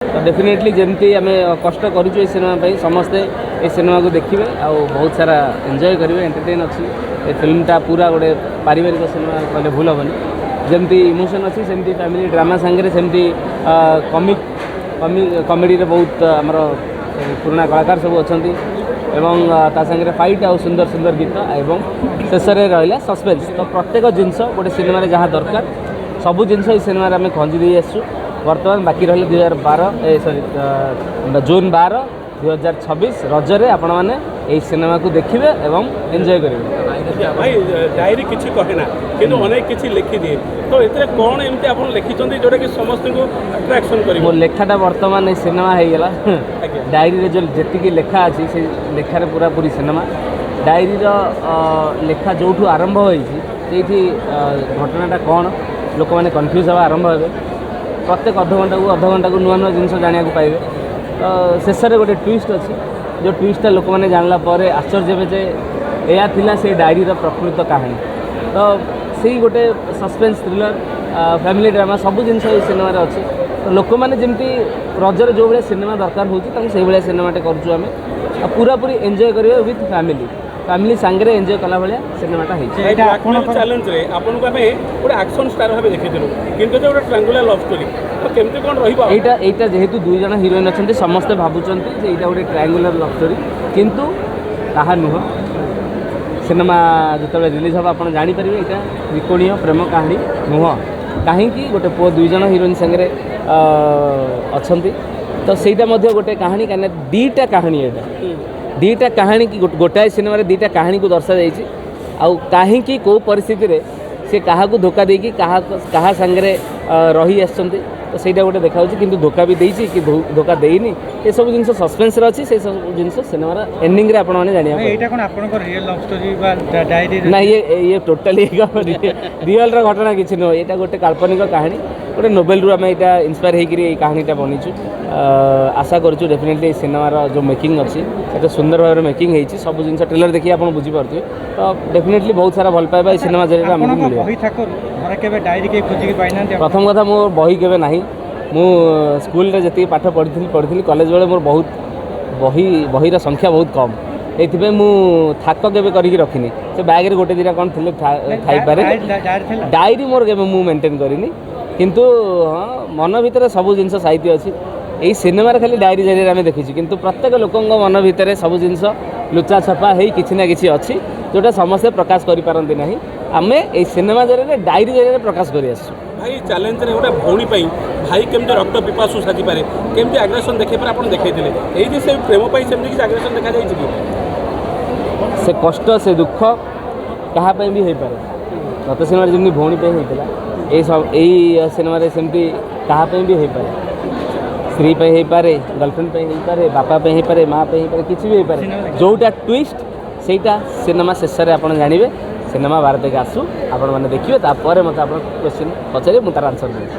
ତ ଡେଫିନେଟଲି ଯେମିତି ଆମେ କଷ୍ଟ କରୁଛୁ ଏଇ ସିନେମା ପାଇଁ, ସମସ୍ତେ ଏ ସିନେମାକୁ ଦେଖିବେ ଆଉ ବହୁତ ସାରା ଏନ୍ଜୟ କରିବେ। ଏଣ୍ଟରଟେନ୍ ଅଛି ଏ ଫିଲ୍ମଟା, ପୁରା ଗୋଟେ ପାରିବାରିକ ସିନେମା କହିଲେ ଭୁଲ ହେବନି। ଯେମିତି ଇମୋସନ୍ ଅଛି, ସେମିତି ଫ୍ୟାମିଲି ଡ୍ରାମା ସାଙ୍ଗରେ ସେମିତି କମିକ୍ କମେଡ଼ିରେ ବହୁତ ଆମର ପୁରୁଣା କଳାକାର ସବୁ ଅଛନ୍ତି ଏବଂ ତା ସାଙ୍ଗରେ ଫାଇଟ୍ ଆଉ ସୁନ୍ଦର ସୁନ୍ଦର ଗୀତ ଏବଂ ଶେଷରେ ରହିଲା ସସ୍ପେନ୍ସ। ତ ପ୍ରତ୍ୟେକ ଜିନିଷ ଗୋଟେ ସିନେମାରେ ଯାହା ଦରକାର, ସବୁ ଜିନିଷ ଏଇ ସିନେମାରେ ଆମେ ଖଞ୍ଜି ଦେଇ ଆସିଛୁ। ବର୍ତ୍ତମାନ ବାକି ରହିଲା 2012, ଏ ସରି, ଜୁନ୍ 12, 2026 ରଜରେ ଆପଣମାନେ ଏଇ ସିନେମାକୁ ଦେଖିବେ ଏବଂ ଏନ୍ଜୟ କରିବେ। ଭାଇ, ଡାଏରୀ କିଛି କହେ ନା, କିନ୍ତୁ ଅନେକ କିଛି ଲେଖିଦିଏ। ତ ଏଥିରେ କ'ଣ ଏମିତି ଆପଣ ଲେଖିଛନ୍ତି ଯୋଉଟାକି ସମସ୍ତଙ୍କୁ ଆଟ୍ରାକ୍ସନ୍ କରିବ? ମୋ ଲେଖାଟା ବର୍ତ୍ତମାନ ଏଇ ସିନେମା ହେଇଗଲା। ଡାଏରୀରେ ଯେଉଁ ଯେତିକି ଲେଖା ଅଛି, ସେ ଲେଖାରେ ପୁରାପୁରି ସିନେମା। ଡାଏରୀର ଲେଖା ଯେଉଁଠୁ ଆରମ୍ଭ ହୋଇଛି, ସେଇଠି ଘଟଣାଟା କ'ଣ ଲୋକମାନେ କନଫ୍ୟୁଜ୍ ହେବା ଆରମ୍ଭ ହେବେ। ପ୍ରତ୍ୟେକ ଅଧଘଣ୍ଟାକୁ ଅଧଘଣ୍ଟାକୁ ନୂଆ ନୂଆ ଜିନିଷ ଜାଣିବାକୁ ପାଇବେ। ତ ଶେଷରେ ଗୋଟେ ଟ୍ୱିଷ୍ଟ ଅଛି, ଯେଉଁ ଟ୍ୱିଷ୍ଟଟା ଲୋକମାନେ ଜାଣିଲା ପରେ ଆଶ୍ଚର୍ଯ୍ୟ ହେବେ ଯେ ଏୟା ଥିଲା ସେଇ ଡାଏରୀର ପ୍ରକୃତ କାହାଣୀ। ତ ସେଇ ଗୋଟେ ସସ୍ପେନ୍ସ, ଥ୍ରିଲର, ଫ୍ୟାମିଲି ଡ୍ରାମା, ସବୁ ଜିନିଷ ଏଇ ସିନେମାରେ ଅଛି। ତ ଲୋକମାନେ ଯେମିତି ରଜରେ ଯେଉଁ ଭଳିଆ ସିନେମା ଦରକାର ହେଉଛି, ତାଙ୍କୁ ସେଇଭଳିଆ ସିନେମାଟେ କରୁଛୁ ଆମେ। ଆଉ ପୁରାପୁରି ଏନ୍ଜୟ କରିବେ ୱିଥ୍ ଫ୍ୟାମିଲି, ଫ୍ୟାମିଲି ସାଙ୍ଗରେ ଏନ୍ଜୟ କଲା ଭଳିଆ ସିନେମାଟା ହେଇଛି। ଭାଇ, ବ୍ଲାକମେଲ୍ ଚ୍ୟାଲେଞ୍ଜରେ ଆପଣଙ୍କୁ ଆମେ ଗୋଟେ ଆକ୍ସନ୍ ଷ୍ଟାର ଭାବେ ଦେଖିଥିଲୁ, କିନ୍ତୁ ଏଟା ଗୋଟେ ଟ୍ରାଙ୍ଗୁଲାର ଲଭ୍ ଷ୍ଟୋରି, ତ କେମିତି କ'ଣ ରହିବ? ଏଇଟା ଯେହେତୁ ଦୁଇ ଜଣ ହିରୋଇନ୍ ଅଛନ୍ତି, ସମସ୍ତେ ଭାବୁଛନ୍ତି ଯେ ଏଇଟା ଗୋଟେ ଟ୍ରାଙ୍ଗୁଲାର ଲଭ୍ ଷ୍ଟୋରି, କିନ୍ତୁ ତାହା ନୁହଁ। ସିନେମା ଯେତେବେଳେ ରିଲିଜ୍ ହେବ, ଆପଣ ଜାଣିପାରିବେ ଏଇଟା ତ୍ରିକୋଣୀୟ ପ୍ରେମ କାହାଣୀ ନୁହଁ। କାହିଁକି ଗୋଟେ ପୁଅ ଦୁଇ ଜଣ ହିରୋଇନ୍ ସାଙ୍ଗରେ ଅଛନ୍ତି, ତ ସେଇଟା ମଧ୍ୟ ଗୋଟେ କାହାଣୀ। କାହିଁକିନା ଦୁଇଟା କାହାଣୀ ଏଇଟା, ଦୁଇଟା କାହାଣୀ କି ଗୋଟାଏ ସିନେମାରେ ଦୁଇଟା କାହାଣୀକୁ ଦର୍ଶାଯାଇଛି। ଆଉ କାହିଁକି, କେଉଁ ପରିସ୍ଥିତିରେ ସେ କାହାକୁ ଧୋକା ଦେଇକି କାହା କାହା ସାଙ୍ଗରେ ରହି ଆସିଛନ୍ତି, ତ ସେଇଟା ଗୋଟେ ଦେଖାଯାଉଛି। କିନ୍ତୁ ଧୋକା ବି ଦେଇଛି କି ଧୋକା ଦେଇନି, ଏସବୁ ଜିନିଷ ସସ୍ପେନ୍ସରେ ଅଛି। ସେସବୁ ଜିନିଷ ସିନେମାର ଏଣ୍ଡିଂରେ ଆପଣମାନେ ଜାଣିବାକୁ ପାଇବେ। ଏଇଟା କ'ଣ ଆପଣଙ୍କର ରିଏଲ୍ ଲଭ୍ ଷ୍ଟୋରି ବା ଡାଏରୀ? ନା, ଇଏ ଟୋଟାଲି ରିଅଲ୍ର ଘଟଣା କିଛି ନୁହଁ। ଏଇଟା ଗୋଟେ କାଳ୍ପନିକ କାହାଣୀ। ଗୋଟେ ନୋଭେଲରୁ ଆମେ ଏଇଟା ଇନ୍ସପାୟାର ହେଇକିରି ଏଇ କାହାଣୀଟା ବନେଇଛୁ। ଆଶା କରୁଛୁ ଡେଫିନେଟଲି ଏଇ ସିନେମାର ଯେଉଁ ମେକିଂ ଅଛି, ଏତେ ସୁନ୍ଦର ଭାବରେ ମେକିଂ ହେଇଛି। ସବୁ ଜିନିଷ ଟ୍ରେଲର ଦେଖି ଆପଣ ବୁଝିପାରୁଥିବେ। ତ ଡେଫିନେଟଲି ବହୁତ ସାରା ଭଲ ପାଇବା ଏଇ ସିନେମା ଜରିଆରେ ଆମକୁ ଆପଣଙ୍କ ମିଳିବ। ବହି ଥାକରୁ ଘରେ କେବେ ଡାଏରୀ କେହି ଖୋଜିକି ପାଇନାହାନ୍ତି ଆପଣ? ପ୍ରଥମ କଥା, ମୋ ବହି କେବେ ନାହିଁ। ମୁଁ ସ୍କୁଲରେ ଯେତିକି ପାଠ ପଢ଼ିଥିଲି ପଢ଼ିଥିଲି, କଲେଜ ବେଳେ ମୋର ବହୁତ ବହି, ବହିର ସଂଖ୍ୟା ବହୁତ କମ୍। ଏଇଥିପାଇଁ ମୁଁ ଥାକ କେବେ କରିକି ରଖିନି। ସେ ବ୍ୟାଗ୍ରେ ଗୋଟେ ଦୁଇଟା କ'ଣ ଥିଲେ ଥାଇପାରେ। ଡାଏରୀ ଥିଲା? ଡାଏରୀ ମୋର କେବେ ମୁଁ ମେଣ୍ଟେନ୍ କରିନି। କିନ୍ତୁ ହଁ, ମନ ଭିତରେ ସବୁ ଜିନିଷ ସାହିତ୍ୟ ଅଛି। ଏଇ ସିନେମାରେ ଖାଲି ଡାଏରୀ ଜରିଆରେ ଆମେ ଦେଖିଛୁ, କିନ୍ତୁ ପ୍ରତ୍ୟେକ ଲୋକଙ୍କ ମନ ଭିତରେ ସବୁ ଜିନିଷ ଲୁଚା ଛପା ହେଇ କିଛି ନା କିଛି ଅଛି, ଯେଉଁଟା ସମସ୍ତେ ପ୍ରକାଶ କରିପାରନ୍ତି ନାହିଁ। ଆମେ ଏଇ ସିନେମା ଜରିଆରେ, ଡାଏରୀ ଜରିଆରେ ପ୍ରକାଶ କରି ଆସିଛୁ। ଭାଇ, ଚ୍ୟାଲେଞ୍ଜରେ ଗୋଟେ ଭଉଣୀ ପାଇଁ ଭାଇ କେମିତି ରକ୍ତ ପିପାସୁ ସାଜିପାରେ, କେମିତି ଆଗ୍ରେସନ୍ ଦେଖେଇପାରେ, ଆପଣ ଦେଖେଇଥିଲେ। ଏଇଠି ସେ ପ୍ରେମ ପାଇଁ ସେମିତି କିଛି ଆଗ୍ରେସନ୍ ଦେଖାଯାଇଛି କି? ସେ କଷ୍ଟ, ସେ ଦୁଃଖ କାହା ପାଇଁ ବି ହେଇପାରେ। ଗତ ସିନେମାରେ ଯେମିତି ଭଉଣୀ ପାଇଁ ହେଇଥିଲା, ଏଇ ସବୁ ଏଇ ସିନେମାରେ ସେମିତି କାହା ପାଇଁ ବି ହେଇପାରେ। ସ୍ତ୍ରୀ ପାଇଁ ହେଇପାରେ, ଗର୍ଲଫ୍ରେଣ୍ଡ ପାଇଁ ହେଇପାରେ, ବାପା ପାଇଁ ହେଇପାରେ, ମା ପାଇଁ ହେଇପାରେ, କିଛି ବି ହେଇପାରେ। ଯେଉଁଟା ଟ୍ୱିଷ୍ଟ, ସେଇଟା ସିନେମା ଶେଷରେ ଆପଣ ଜାଣିବେ। ସିନେମା 12 ତାରିଖ ଆସୁ, ଆପଣମାନେ ଦେଖିବେ, ତାପରେ ମୋତେ ଆପଣ କ୍ୱେଶ୍ଚିନ୍ ପଚାରିବେ, ମୁଁ ତାର ଆନ୍ସର୍ ଦେବି।